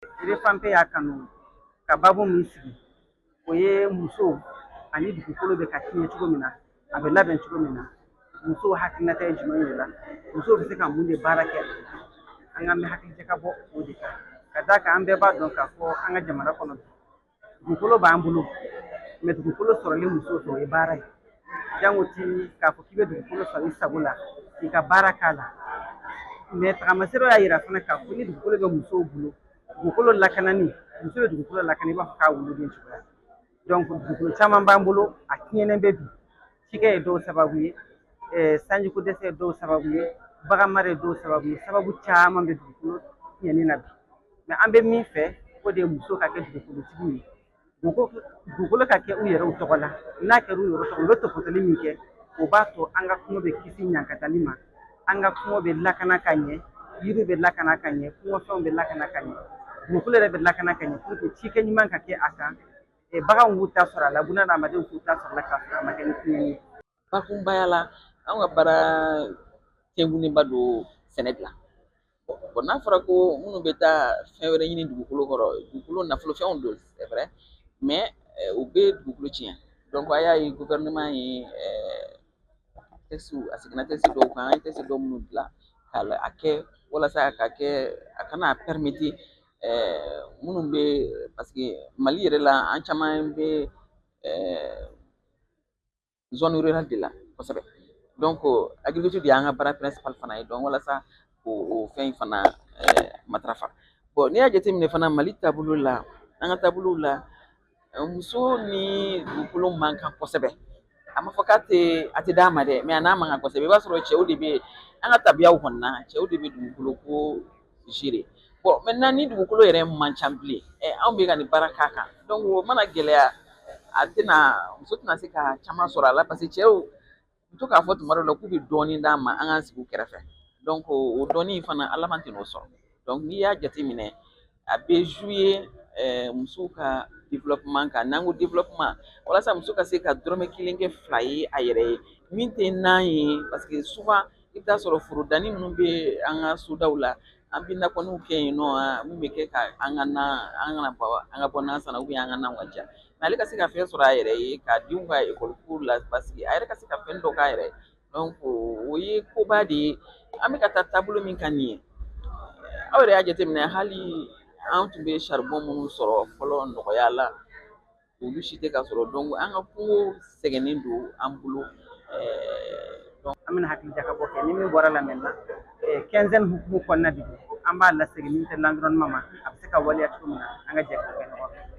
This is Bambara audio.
REFANPE y'a kanu ka baabu min sigi, o ye musow ani dugukolo bɛ ka tiɲɛ cogo min na, a bɛ labɛn cogo min na, musow hakilinata ye jumɛn ye o la, musow bɛ se ka mun de baara kɛ. An ka hakili jakabɔ o de kan, ka d'a kan an bɛɛ b'a dɔn k'a fɔ an ka jamana kɔnɔ, dugukolo b'an bolo, mɛ dugukolo sɔrɔli musow fɛ, o ye baara ye. Jango ti k'a fɔ k'i bɛ dugukolo sɔrɔ i sago la k'i ka baara k'a la. Mɛ tagamaserew y'a yira fana k'a fɔ ni dugukolo bɛ musow bolo, dugukolo lakanani, muso bɛ dugukolo lakana i b'a fɔ k'a woloden cogoya. Donc dugukolo caman b'an bolo, a tiɲɛnen bɛ bi. Cikɛ ye dɔw sababu ye, sanjiko dɛsɛ ye dɔw sababu ye, bagan mara ye dɔw sababu ye, sababu caman bɛ dugukolo tiɲɛni na bi. Mɛ an bɛ min fɛ, o de ye muso ka kɛ dugukolotigiw ye, dugukolo ka kɛ u yɛrɛw tɔgɔ la. N'a kɛra u yɛrɛ tɔgɔ la, u bɛ tɔpɔtɔli min kɛ, o b'a to an ka kungo bɛ kisi ɲankatali ma, an ka kungo bɛ lakana ka ɲɛ, yiriw bɛ lakana ka ɲɛ, kungofɛnw bɛ lakana ka ɲɛ, dugukolo yɛrɛ bɛ lakana ka ɲɛ, pour que cikɛ ɲuman ka kɛ a kan, baganw k'u ta sɔrɔ a la, bunadamadenw k'u ta sɔrɔ a la, k'a sɔrɔ a ma kɛ ni tiɲɛni ye. Bakunbaya la, anw ka baara tɛnkunnenba don sɛnɛ de la. Bon, n'a fɔra ko minnu bɛ taa fɛn wɛrɛ ɲini dugukolo kɔrɔ, dugukolo nafolofɛnw don, c'est vrai, mais u bɛ dugukolo tiɲɛ. Donc a y'a ye, gouvernement ye texte, a seginna texte dɔw kan, an ye texte dɔw minnu dilan k'a a kɛ walasa ka kɛ a kana permettre minnu bɛ, parce que Mali yɛrɛ la, an caman bɛ zone rurale de la kosɛbɛ. Donc agriculture de y'an ka baara principal fana ye. Donc walasa k'o o fɛn in fana matarafa. Bon, n'i y'a jateminɛ fana, Mali taabolo la, an ka taabolow la, muso ni dugukolo man kan kosɛbɛ. A ma fɔ k'a tɛ a tɛ d'a ma dɛ, mɛ a n'a man kan kosɛbɛ. I b'a sɔrɔ cɛw de bɛ an ka tabiyaw kɔni na, cɛw de bɛ dugukolo ko gérer. Bon, maintenant ni dugukolo yɛrɛ man ca bilen, anw bɛ ka nin baara k'a kan. Donc o mana gɛlɛya, a tɛna, muso tɛna se ka caman sɔrɔ a la, parce que cɛw u to k'a fɔ tuma dɔw la k'u bɛ dɔɔnin d'a ma, an k'an sigi u kɛrɛfɛ. Donc o dɔɔnin fana, a laban tɛ n'o sɔrɔ. Donc n'i y'a jateminɛ, a bɛ jouer musow ka développement kan. N'an ko développement, walasa muso ka se ka dɔrɔmɛ kelen kɛ fila ye a yɛrɛ ye min tɛ nan ye, parce que souvent i bɛ taa sɔrɔ forodanni minnu bɛ an ka sodaw la, an bɛ nakɔniw kɛ yen nɔ, mun bɛ kɛ ka an ka na, an kana bɔ, an ka bɔ nan san na, an ka naw ka ja. Mɛ ale ka se ka fɛn sɔrɔ a yɛrɛ ye k'a denw ka ekɔli ko la basigi, a yɛrɛ ka se ka fɛn dɔ k'a yɛrɛ ye. Donc o ye koba de ye. An bɛ ka taa taabolo min kan nin ye, aw yɛrɛ y'a jateminɛ, hali an tun bɛ charbon minnu sɔrɔ fɔlɔ nɔgɔya la, olu si tɛ ka sɔrɔ. Donc an ka kungo sɛgɛnnen don an bolo. An bɛna hakili jakabɔ kɛ ni min bɔra la maintenant, quinzaine hukumu kɔnɔna de don. An b'a lasegin ministère de l'Environnement ma, a bɛ se ka waleya cogo min na, an ka jɛ ka